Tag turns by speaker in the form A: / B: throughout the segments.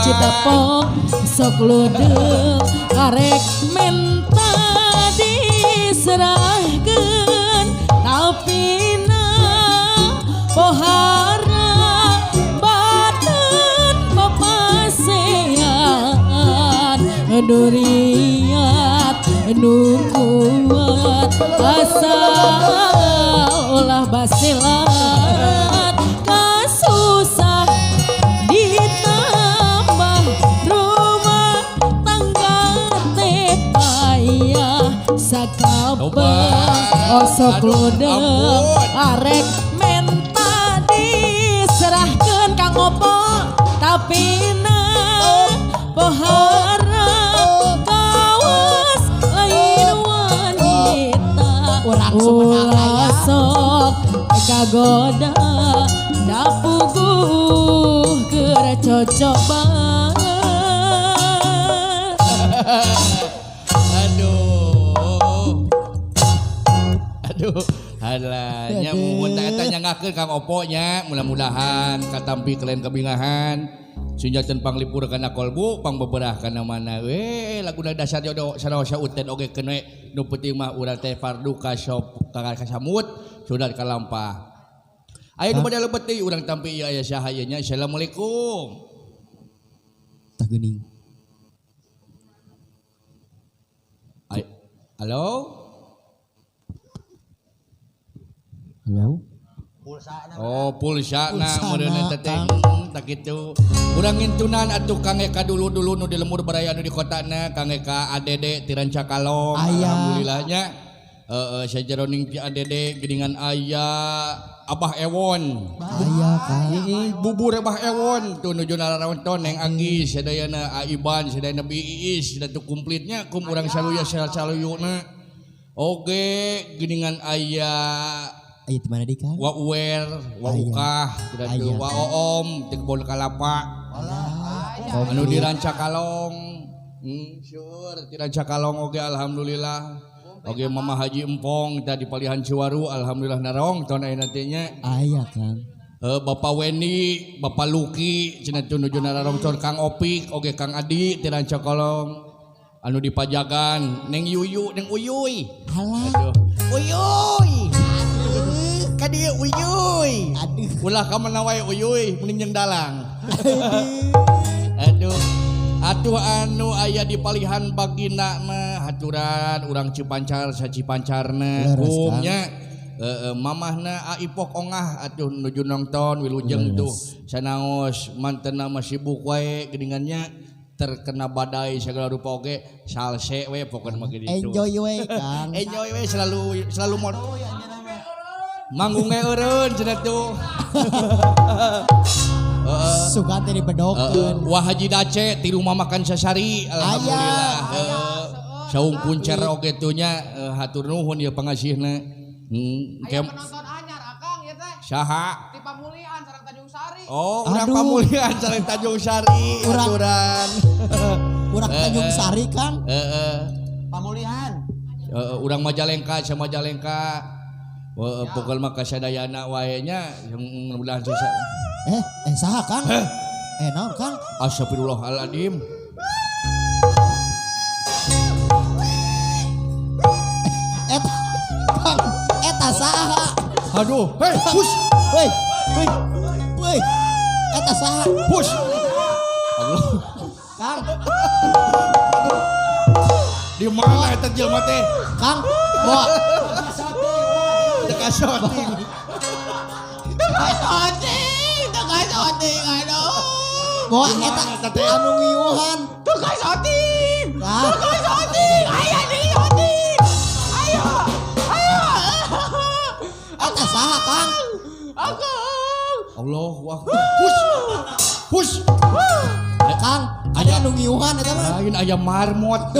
A: Citepong sok ludeung arek menta diserahkeun tapi na pohara baten papasean duriat nu kuat asal ulah basilat kasusah ditambah rumah tangga teh payah sakabeh osok ludeung arek menta diserahkeun Kang Opo tapi na pohara kawas lain wanita
B: Urang Sumedang
A: ulah
B: aya.
A: Sok kagoda da puguh keur cocoba.
C: Aduh. Aduh. Alah, nya muhun teh eta nyanggakeun Kang Opo nya, mudah-mudahan katampi kalian kabingahan. Sunjaten panglipur kana kolbu, pangbeberah kana mana we laguna dasar jodoh sanaos uten oge keun we nu penting mah urang teh fardu ka sop ka kasamut sunat kalampah. Aya nu bade lebet deui urang tampi ieu aya saha ieu nya. Assalamualaikum.
B: Tah geuning.
C: Ay, halo?
B: Halo?
C: Oh, pulsa na
B: Pulsana,
C: meureun eta teh.
B: Kang.
C: Tak kitu. Urang ngintunan atuh Kang Eka dulu-dulu nu di lembur baraya nu di kotana Kang Eka ADD ti Rancakalong.
B: Aya.
C: Alhamdulillah nya. Heeh, sajeroning ti ADD geuningan aya Abah Ewon.
B: Aya Kang.
C: Heeh, bubur Abah Ewon tuh nuju nararonton Neng Anggi sadayana Aiban sadayana Bi Iis da tuh komplitnya kum urang saluya saluyuna. Oge geuningan aya
B: Aya di mana deui Kang?
C: Wa Uwer, wa
B: Aya.
C: Ukah, tidak
B: Aya.
C: tuh wa Oom, ti kebon kalapa. Anu di Rancakalong. Syukur di Rancakalong oge alhamdulillah. Oge Mama Haji Empong tadi palihan Ciwaru alhamdulillah narong tahun ayeuna teh nya.
B: Aya Kang.
C: Bapak Weni, Bapak Luki cenah teu nuju nararongton Kang Opik, oge Kang Adi ti Rancakalong. Anu di Pajagan, Neng Yuyu, Neng Uyuy.
B: Alah.
C: Aduh. Uyuy. Ka dieu Uyuy.
B: Aduh.
C: Ulah ka mana wae Uyuy, mending jeung dalang. Aduh. Atuh anu aya di palihan bagina mah haturan urang Cipancar sacipancarna
B: Leres,
C: kumnya. Mamahna Aipok ongah atuh nuju nonton wilujeng
B: Leres.
C: Tuh sanaos mantena mah sibuk wae geuningannya terkena badai segala rupa oge salse we pokona mah kitu.
B: Enjoy we Kang.
C: Enjoy we selalu selalu mon manggung ge eureun cenah tuh.
B: Suka teh dibedokeun.
C: Wah Haji Dace ti rumah makan Sasari alhamdulillah. Heeh. Saung puncer oge tuh nya hatur nuhun ieu pangasihna.
D: Aya penonton anyar Akang ieu teh.
C: Saha?
D: Ti Pamulihan sareng Tanjung Sari.
C: Oh, urang
B: Aduh.
C: Pamulihan sareng Tanjung Sari
B: Urang-
C: aturan.
B: Urang Tanjung Sari Kang.
C: Heeh.
D: Pamulihan.
C: Heeh, urang Majalengka sama Majalengka. Heeh, pokol mah kasadayana wae nya yang mudah-mudahan susah.
B: Saha Kang? Naon Kang?
C: Astagfirullahaladzim.
B: Eta Kang, eta saha?
C: Aduh, hei, push,
B: Woi, woi. Woi. Eta saha?
C: Push. Allah.
B: Kang,
C: Di mana eta jelema teh?
B: Kang, bawa
C: Teu kasoting.
D: Kasoting, teu kasoting aduh.
B: Bawa eta
C: Eta teh?
B: Anu ngiuhan.
D: Teu kasoting.
B: Tah.
D: Teu kasoting. Aya deui soting. Ayo. Ayo.
B: Eta saha Kang?
D: Akang.
C: Allahu akbar. Push. Push.
B: Kang, ada anu ngiuhan eta mah.
C: Lain aya marmot.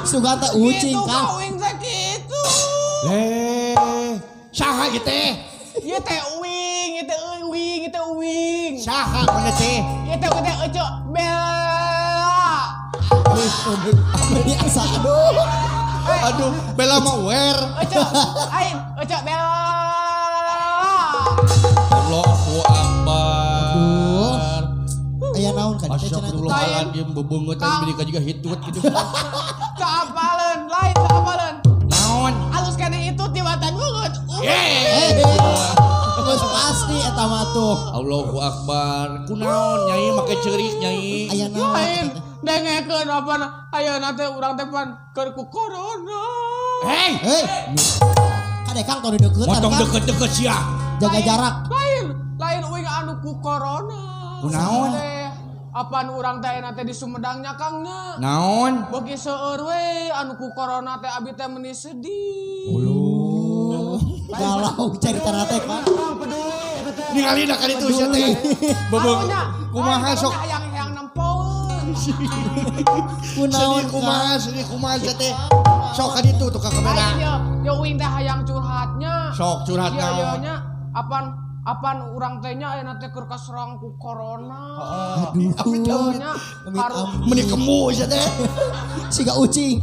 B: Sugan teh ucing
D: Gitu
B: Kang.
D: ka uing teh kitu.
C: Saha ieu teh?
D: Ieu teh uing, ieu teh uing, ieu teh uing.
C: Saha mana teh?
D: Ieu teh teh Ece Bella.
B: Beli asa aduh.
C: Aduh, Bella mah wer.
D: Ece, aing Ece Bella.
C: Allahu akbar.
B: Aduh. Aya naon Kunaon ka dieu teh cenah.
C: Astagfirullahaladzim, bebeungeut teh beri ka jiga hitut gitu.
D: Kaapaleun, lain kaapaleun.
C: Naon?
D: Alus keneh itu tiwatan beungeut.
C: Eh.
B: Geus pasti eta mah tuh.
C: Allahu Akbar. Kunaon Nyai make ceurik Nyai?
B: Aya naon?
D: Lain dengekeun apa ayeuna teh urang teh pan keur ku corona.
C: Hei,
B: Hei. Kade Kang tong dideuketan
C: motong
B: Kang.
C: deket-deket sia.
B: Jaga jarak.
D: Lain uing anu ku corona.
C: Kunaon?
D: Teh, apaan urang teh ayeuna teh di Sumedangnya Kang nya.
C: Naon?
D: Beuki seueur we anu ku corona teh abi teh meuni sedih.
B: Galau carita teh Kang.
C: Ningali na ka ditu sia teh. Bebeung kumaha sok
D: hayang-hayang nempoeun.
B: Kunaon
C: sedih kumaha, sedih kumaha sia teh. Sok ka ditu tuh ka kamera.
D: Lain ye, ye uing teh hayang curhatnya.
C: Sok curhat
D: Ieu ieu
C: naon?
D: nya apan urang teh nya ayeuna teh keur kaserang ku corona.
B: Aduh.
D: Ieu nya
B: Amit
D: haru
B: amit.
C: Meni kemu sia teh.
B: Siga ucing.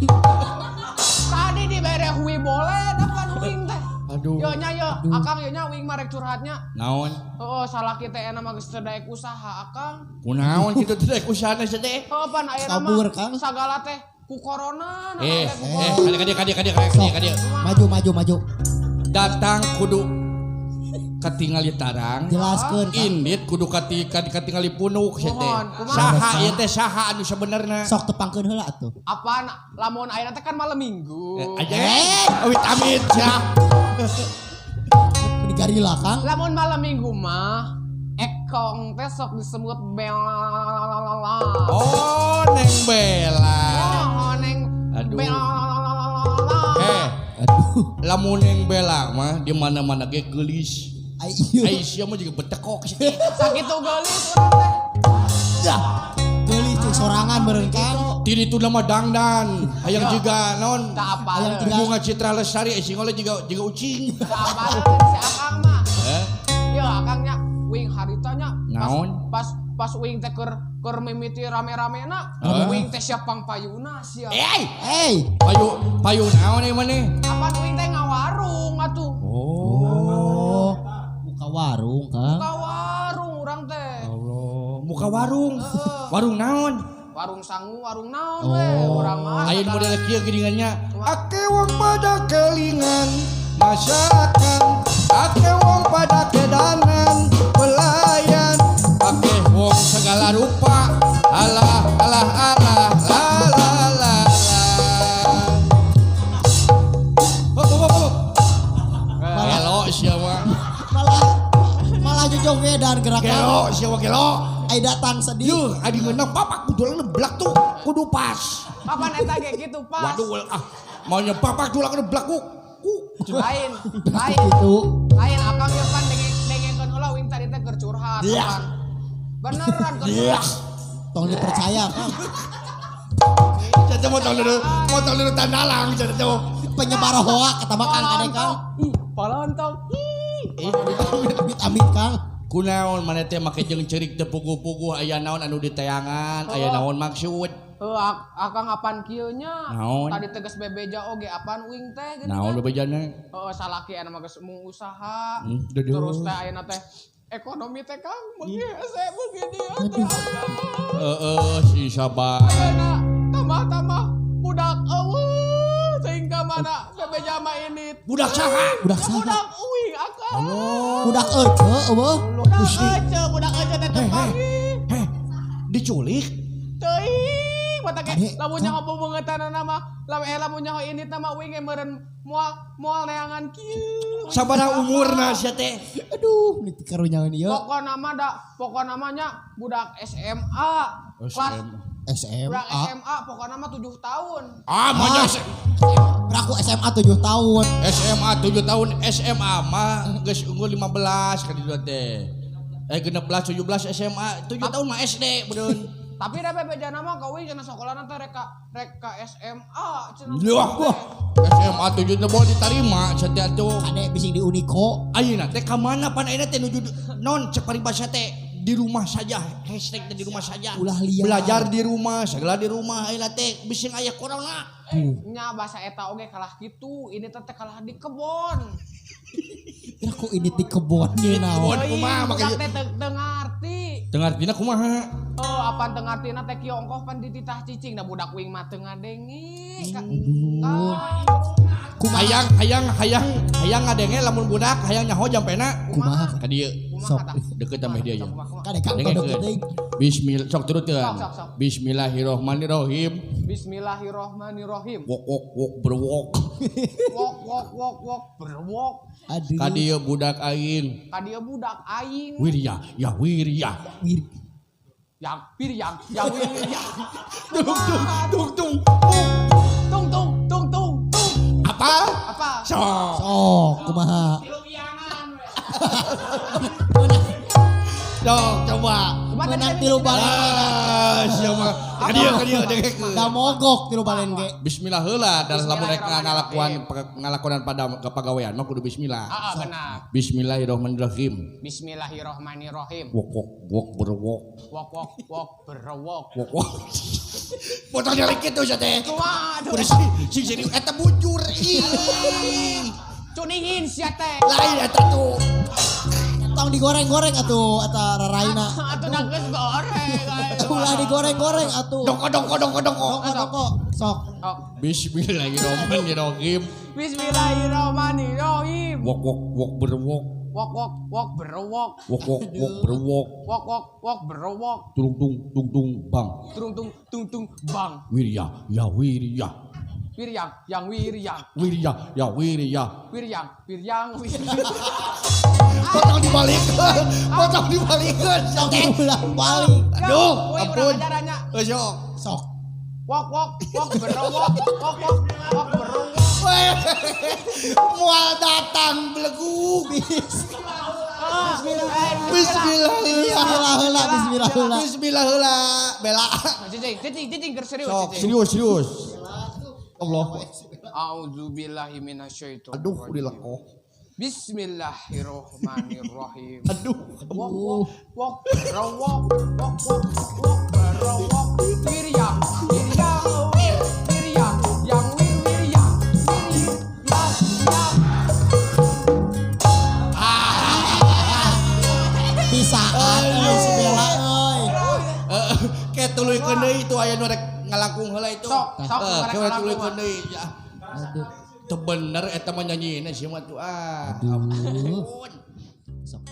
D: tadi dibere hui boleh apan uing teh.
C: Aduh.
D: Yo nya yo, akang yo nya uing mah rek curhatnya.
C: Naon?
D: Heeh, salaki teh enak mah geus teu daek usaha akang.
C: Kunaon kitu teh daek usahana sia teh?
D: Heuh pan ayeuna mah
B: Kabur, Kang.
D: sagala teh ku corona nah
C: Eh,
D: teh ku
C: eh,
D: corona.
C: kadieu kadieu kadieu kadieu kadieu.
B: Maju maju maju.
C: Datang kudu katingali tarang.
B: Jelaskeun Kang.
C: Indit kudu katingali punuk sia teh.
D: Mohon, kumaha?
C: Saha ieu teh saha anu sabenerna?
B: Sok tepangkeun heula atuh.
D: Apaan lamun ayeuna teh kan malam minggu.
C: Aja. Amit amit sia.
B: Meni garila Kang.
D: Lamun malam minggu mah ekong teh sok disebut Bella.
C: Oh, Neng Bella.
D: Oh, Neng
C: Aduh.
D: Bella.
C: Eh,
B: Aduh.
C: lamun Neng Bella mah di mana-mana ge geulis.
B: Ai ieu.
C: Ai sia mah juga betekok sia teh.
D: Sakitu geulis urang teh.
B: Dah. Geulis jeung sorangan meureun Kang.
C: Ti ditu mah dangdan, hayang jiga naon?
D: Tak apaleun.
B: Hayang jiga.
C: Bunga Citra Lestari eh singole jiga jiga ucing.
D: Tak apaleun si akang mah.
C: Eh,
D: Yo akangnya uing haritanya
C: Naon?
D: pas uing teh keur mimiti rame-ramena,
C: Hah?
D: uing teh siap pangpayuna sia.
C: Eh,
B: Hey.
C: payu payu naon ieu maneh?
D: Apaan uing teh ngawarung atuh.
B: Oh. Buka warung Kang.
D: Buka warung urang teh.
C: Allah, buka warung. Warung naon?
D: Warung sangu, warung naon we, urang mah.
C: Ayeuna model kieu geuningannya. Ake wong pada kelingan masakan, ake wong pada kedanan pelayan, ake wong segala rupa. Alah alah alah la la la la. Hop hop hop. Gelo sia mah.
B: Malah jojogedan gerakan.
C: Gelo sia mah gelo.
B: Ai datang sedih.
C: Yuh, adi ngeunang papak kudu blak tuh, kudu pas.
D: Kapan eta ge kitu pas.
C: Waduh, ah, maunya papak tulang blak ku.
D: Lain, lain.
B: Gitu.
D: Lain akang ieu pan dengekeun heula uing tadi teh keur curhat.
C: Iya.
D: Akang. Beneran keur curhat.
B: Tong dipercaya Kang.
C: Caca mau tahu dulu, mau tahu dulu tandalang, caca mau.
B: Penyebar hoak kata mah Kang kade Kang.
D: Ih, palontong. Ih.
B: Amit amit Kang.
C: Kunaon mana teh make jeung ceurik teu puguh-puguh aya naon anu diteangan, aya naon maksud.
D: Heuh, akang apan kieu nya?
C: Naon?
D: Tadi tegas bebeja oge apaan uing teh geuning
C: Naon
D: kan?
C: bebejana?
D: Heeh, salaki aya mah geus mung usaha.
C: Duduh.
D: Terus teh ayeuna teh ekonomi teh Kang beuki hese beuki dieu teh.
C: Heeh, si sabar.
D: Ayeuna tambah-tambah budak eueuh teuing ka mana bebeja mah ini.
C: Budak saha?
B: Budak saha?
D: Budak uing akang.
B: Budak euceu eueuh.
D: Budak euceu, budak euceu teh teu panggih.
C: Heh, diculik?
D: Teuing, mata ge
B: Ade,
D: lamun
B: Kang.
D: nyaho beungeutana mah, lamun nyaho ini teh mah uing ge meureun moal neangan kieu.
C: Sabaraha umurna sia teh?
B: Aduh, ini karunyaeun ieu.
D: Pokona mah da, pokona mah nya budak SMA. Kelas
B: SMA.
D: budak SMA pokona mah 7 tahun.
C: Ah, mah
B: Beraku SMA 7 tahun.
C: SMA 7 tahun SMA mah geus unggul 15 ka ditu teh. 16 17 SMA 7 tahun mah SD bedeun.
D: Tapi da bebejana mah ka uing cenah sakolana teh rek ka SMA cenah.
C: Wah, SMA 7 teh boleh diterima cenah tuh.
B: Kade bising di Uniko.
C: Ayeuna teh ka mana pan ayeuna teh nuju non cek paribasa teh di rumah saja, hashtag teh di rumah saja.
B: Ulah liar.
C: Belajar di rumah, segala di rumah ayeuna teh bising aya corona.
D: Nya bahasa eta oge kalah kitu, ini teh kalah di kebon.
B: Kira ku ini di kebon ieu naon.
C: Kebon kumaha
D: Budak
C: makanya.
D: teh teu ngarti.
C: Teu ngartina kumaha?
D: Oh, apan teu ngartina teh kieu ongkoh pan dititah cicing da budak uing mah teu ngadenge.
C: Hayang hayang hayang hayang ngadenge lamun budak hayang nyaho jampena.
B: Kumaha?
C: Ka dieu.
B: Sok.
C: Deket tambah dia ya.
B: Kade kang kodok teuing.
C: Bismillah sok turutkeun.
D: Sok, sok, sok.
C: Bismillahirrahmanirrahim.
D: Bismillahirrahmanirrahim.
C: Wok wok wok berwok.
D: Wok wok wok wok berwok.
B: Aduh.
C: Ka dieu budak aing.
D: Ka dieu budak aing.
C: Wirya ya wirya.
B: Wir.
D: Yang piryang yang wirya.
C: Tung tung tung tung.
D: Tung tung tung tung tung.
C: Apa?
D: Apa?
C: Sok.
B: Sok kumaha?
C: Sok coba.
B: Menang tilu balen.
C: Ah, siapa? Ka dieu dengekeun.
B: Da mogok tilu balen ge.
C: Bismillah heula dan lamun rek ngalakuan pada kepagawean mah kudu bismillah.
D: Ah, benar.
C: Bismillahirrahmanirrahim.
D: Bismillahirrahmanirrahim.
C: Wok wok wok berwok.
D: Wok wok wok berwok.
C: Wok wok. Botol nyalik kitu sia teh.
D: Kumaha aduh.
C: Kudu sing serius eta bujur ih.
D: Cunihin sia teh.
C: Lain eta tuh.
B: Tong digoreng-goreng atuh eta raraina.
D: Atuh da geus goreng.
B: Ulah digoreng-goreng atuh.
C: Dongko dongko dongko dongko.
B: Dongko dongko. Sok.
D: Oh.
C: Bismillahirrahmanirrahim.
D: Bismillahirrahmanirrahim.
C: Wok wok wok berwok.
D: Wok wok wok berwok.
C: Wok wok wok berwok.
D: Wok wok wok berwok.
C: Tung tung tung tung bang.
D: Tung tung tung tung bang.
C: Wirya ya wirya.
D: Wiryang yang wiryang.
C: Wirya ya wirya.
D: Wiryang wiryang wiryang.
C: Potong dibalikeun. Potong dibalikeun.
B: Sok ulah balik.
C: Aduh, ampun.
D: Ampun.
C: Sok.
B: Sok.
D: Wok wok wok berwok. Wok wok wok berwok.
C: Mual datang belegug.
D: Bismillah.
C: Bismillah.
B: Bismillah heula, bismillah heula.
C: Bismillah heula. Bela.
D: Cicing, cicing, cicing, keur serius.
C: Sok,
D: cicing.
C: serius, serius. Allah.
D: Auzubillahi minasyaitonir.
C: Aduh, dilekoh.
D: Bismillahirrahmanirrahim.
C: Aduh.
D: Wok wok wok berwok wok wok wok berwok wiryang wiryang wir wiryang yang wir wiryang wir yang yang.
B: Bisaan euy si Bella euy.
C: Ke tuluykeun deui itu aya nu rek ngalangkung heula itu.
D: Sok, sok, nu rek
C: Ke
D: ngalangkung.
C: tuluykeun deui. Ya.
B: Aduh.
C: Teu bener eta mah nyanyina sia mah tuh ah.
B: Aduh.
C: Ampun.
B: Sok.